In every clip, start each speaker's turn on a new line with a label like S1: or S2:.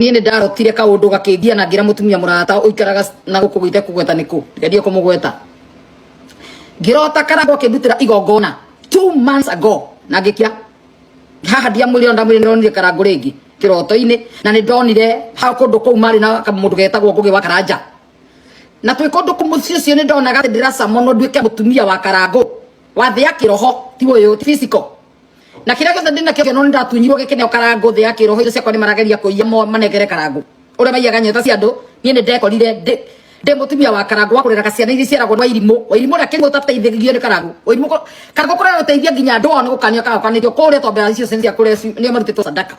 S1: Niĩ nĩ ndarotire kaũndũ gakĩngia na ngĩra mũtumia mũrata ũikaraga na gũkũ gũite kũgweta nĩkũ ndikendie kũmũgweta. Ngĩrota Karangũ akĩndutĩra igongona 2 months ago na ngĩkira haha. Ndiamwĩrire, ndamwĩrire ndĩronire Karangũ rĩngĩ kĩroto-inĩ, na nĩ ndonire hau kũndũ kũu marĩ na kamũndũ getagwo Ngũgĩ wa Karanja, na twĩ kũndũ kũmũciĩ ũcio nĩ ndonaga atĩ ndĩracamonwo nduĩke mũtumia wa Karangũ wa thĩ ya kĩroho, ti ũyũ, ti physical. Na kĩrĩa gĩothe ndĩ nakĩo no nĩ ndatunyirwo gĩkĩneo Karangũ thĩ ya kĩroho. Indo ciakwa nĩ marageria kũiya manengere Karangũ ũrĩa maiyaga nyota cia andũ. Niĩ nĩ ndekorire ndĩ mũtumia wa Karangũ wa kũreraga ciana iria ciaragwo nĩ Wairimũ. Wairimũ ũrĩa kĩrimũ ũtateithagio nĩ Karangũ. Wairimũ Karangũ kũrera ũteithia nginya andũ ao nĩ gũkanio kagakanĩtio kũrĩa twambea icio cia kũrĩa nĩo marutĩtwo sadaka.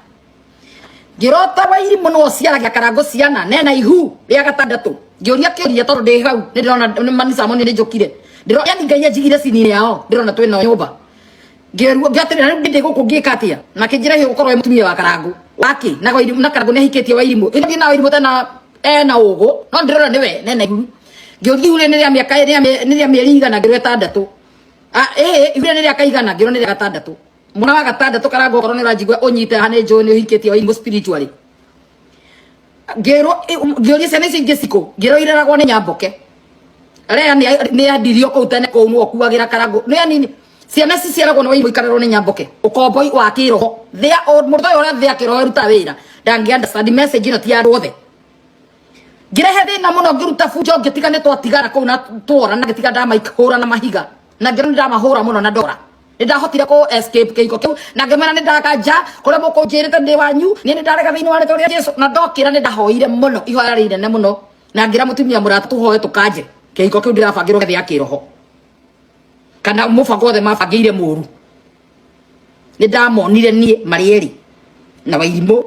S1: Ngĩrota Wairimũ nĩwe ũciaragia Karangũ ciana nena ihu rĩa gatandatũ. Ngĩũria kĩũria tondũ ndĩ hau nĩ ndĩrona nĩ manisamoni nĩ njũkire ndĩro yani Ngai anjigire cini yao, ndĩrona twĩna nyũmba. Ngĩruo ngĩatĩrĩra, rĩu ndĩ gũkũ ngĩka atĩa? Na kĩnjĩra hiyo gũkorwo wĩ mũtumia wa Karangũ wake na Wairimũ, na Karangũ nĩ ahikĩtie Wairimũ ĩno na Wairimũ tena ena ũgũ, no ndĩrona nĩwe nena ihu. Ngĩũria ihu rĩrĩ nĩ rĩa mĩaka, nĩ rĩa mĩeri igana? Ngĩrwo ĩtandatũ. Ah, ĩĩ, ihu rĩrĩ nĩ rĩa kaigana? Ngĩrwo nĩ rĩa gatandatũ, mwana wa gatandatũ. Karangũ, okorwo nĩ ũranjigua, ũnyite haha, nĩ njũĩ nĩ ũhikĩtie Wairimũ spiritually. Ngĩrwo, ngĩũria ciana icio ingĩ cikũ? Ngĩrwo ireragwo nĩ Nyamboke rea nĩ andirio kũu tene kũu nĩwe ũkuagĩra Karangũ nĩ anini. Ciana ici ciaragwo nĩ Wairimũ ikarerwo nĩ Nyamboke, ũkomboi wa kĩroho. Thĩa mũndũ ũyũ ũrĩa thĩa kĩroho ĩrutaga wĩra ndangĩ understand message ĩno, ti ya andũ othe. Ngĩrehe thĩna mũno, ngĩruta bunjo, ngĩtiga nĩ twatigana kũu na twora, na ngĩtiga ndamaihũra na mahiga, na ngĩrwo nĩ ndamahũra mũno na ndora nĩ ndahotire kũ escape kĩhiko kĩu, na ngĩmera nĩ ndakanja kũrĩa mũkũnjĩrĩte ndĩ wanyu. Niĩ nĩ ndarega thĩinĩ wa rĩtwa rĩa Jesu. Na ndokĩra nĩ ndahoire mũno ihoya rĩnene mũno, na ngĩra mũtumia mũrata tũhoe tũkanje kĩhiko kĩu ndĩrabangĩrwo gĩthĩ ya kĩroho kana mũbango wothe mabangĩire mũru. Nĩ ndamonire niĩ marĩ erĩ na Wairimũ.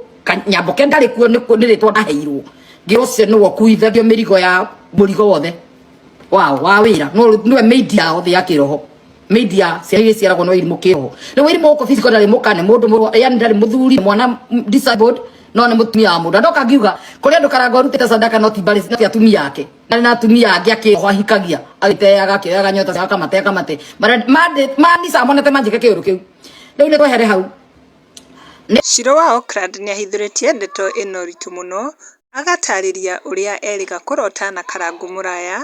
S1: Nyamboke ndarĩ kuo, nĩ rĩtwa ndaheirwo. Ngĩrwo ũcio nĩwe ũkuithagio mĩrigo ya mũrigo wothe wao wa wĩra, no nĩwe maid yao thĩ ya kĩroho, maid ya ciana iria ciaragwo nĩ Wairimũ kĩroho. Rĩu Wairimũ gũkũ physical ndarĩ mũka, nĩ mũndũ yani ndarĩ mũthuri, nĩ mwana disabled, no nĩ mũtumia wa mũndũ. Ndoka ngiuga kũrĩ andũ Karangũ arutĩte sadaka, no ti mbarĩ, no ti atumia ake, na na atumia angĩ akĩroho ahikagia, agĩteaga, akĩoyaga nyota ciao, akamate akamate manisa monete manjĩke kĩũndũ kĩu. Rĩu nĩ twehere hau.
S2: Shiro wa Oakland nĩahithũrĩtie ndeto ĩna ũritũ mũno, agatarĩria ũrĩa erĩga kũrota na Karangũ Mũraya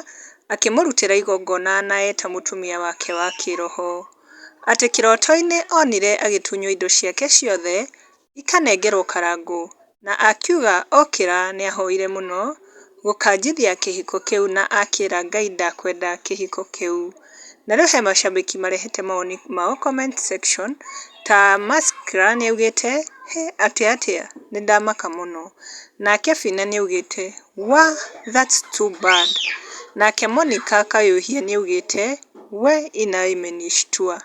S2: akĩmũrutĩra igongona na eta mũtumia wake wa kĩroho. Atĩ kĩroto-inĩ onire agĩtunywo indo ciake ciothe ikanengerwo Karangũ, na akiuga okĩra nĩahoire mũno gũkanjithia kĩhiko kĩu na akĩra Ngai ndakwenda kĩhiko kĩu. Na rĩu he mashabiki marehete mawoni mao comment section, ta Maskra nĩaugĩte, "Hĩ, atĩ atĩa, nĩndamaka mũno." Nake Fina nĩaugĩte, "Wah, that's too bad." Nake Monica Kayuhia nĩaugĩte, "We ina imenishtua."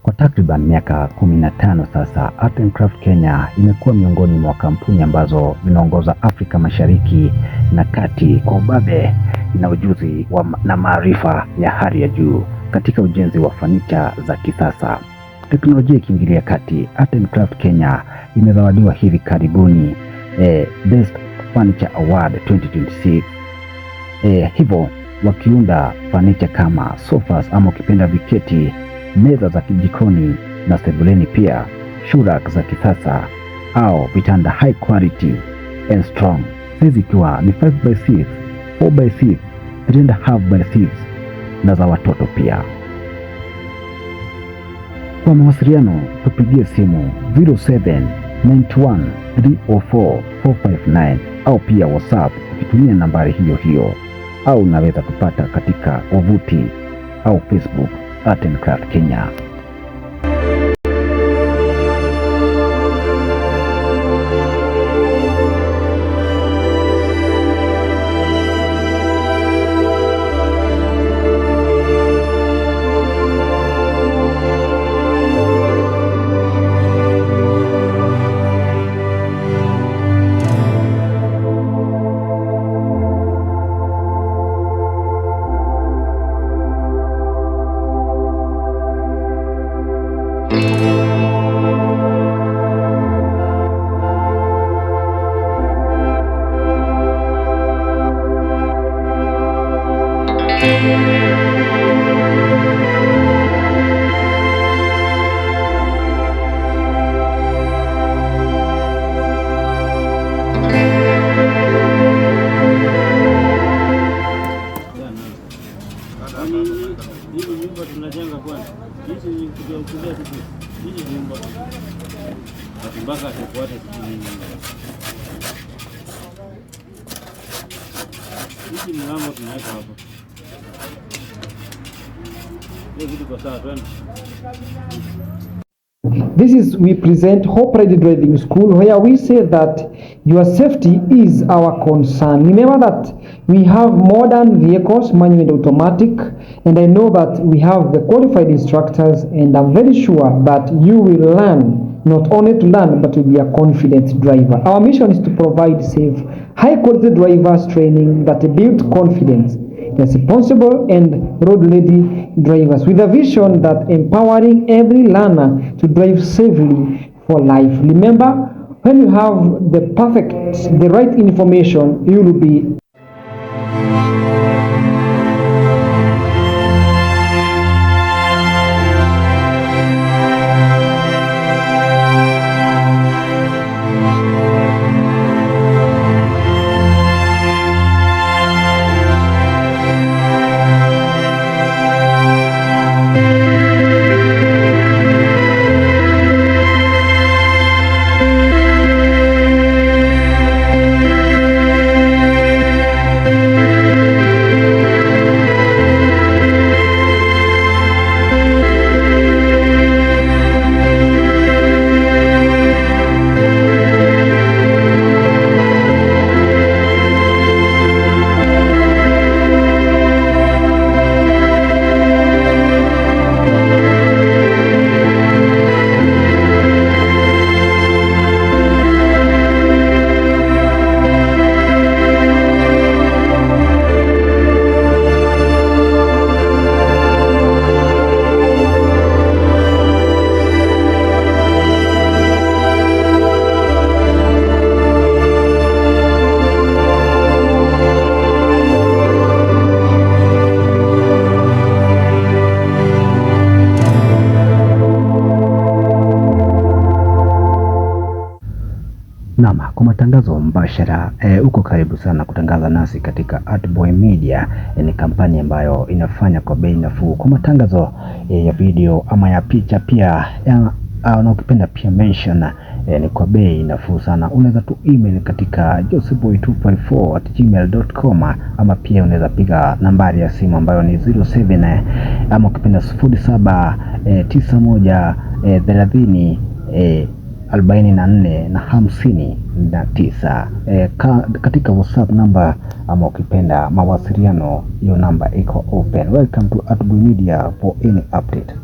S3: Kwa takriban miaka 15 sasa, Art and Craft Kenya imekuwa miongoni mwa kampuni ambazo zinaongoza Afrika Mashariki na Kati kwa ubabe na ujuzi na maarifa ya hali ya juu katika ujenzi wa fanicha za kisasa. Teknolojia ikiingilia kati, Art and Craft Kenya imezawadiwa hivi karibuni Best Furniture Award 2026. Hivyo wakiunda fanicha kama sofas ama ukipenda viketi, meza za kijikoni na sebuleni, pia shoe rack za kisasa au vitanda high quality and strong, size ikiwa ni 5 by 6, 4 by 6, 3.5 by 6 na za watoto pia. Kwa mawasiliano tupigie simu 0791 304 459 au pia WhatsApp ukitumia nambari hiyo hiyo, au unaweza tupata katika wavuti au Facebook Art and Craft Kenya.
S4: Hizi kuja tu hizi nyumba mpaka tufuate hizi mlango tunaweka hapa. Hiyo vitu kwa sawa, twende.
S5: This is we present Hope Ready Driving School, where we say that your safety is our concern. Remember that we have modern vehicles, manual and automatic, and I know that we have the qualified instructors, and I'm very sure that you will learn, not only to learn, but to be a confident driver. Our mission is to provide safe, high quality drivers training that build confidence, responsible and road-ready drivers, with a vision that empowering every learner to drive safely for life. Remember, when you have the right information, you will be
S3: Naam, kwa matangazo mbashara uko karibu sana kutangaza nasi katika Artboy Media. Ni kampani ambayo inafanya kwa bei nafuu kwa matangazo ya video ama ya picha pia na ukipenda pia mention ni kwa bei nafuu sana. Unaweza tu email katika joseboy254@gmail.com ama pia unaweza piga nambari ya simu ambayo ni 07 ama ukipenda 07 91 30 44 na 59. Katika WhatsApp namba ama ukipenda mawasiliano, hiyo namba iko open. Welcome to Artboy Media for any update.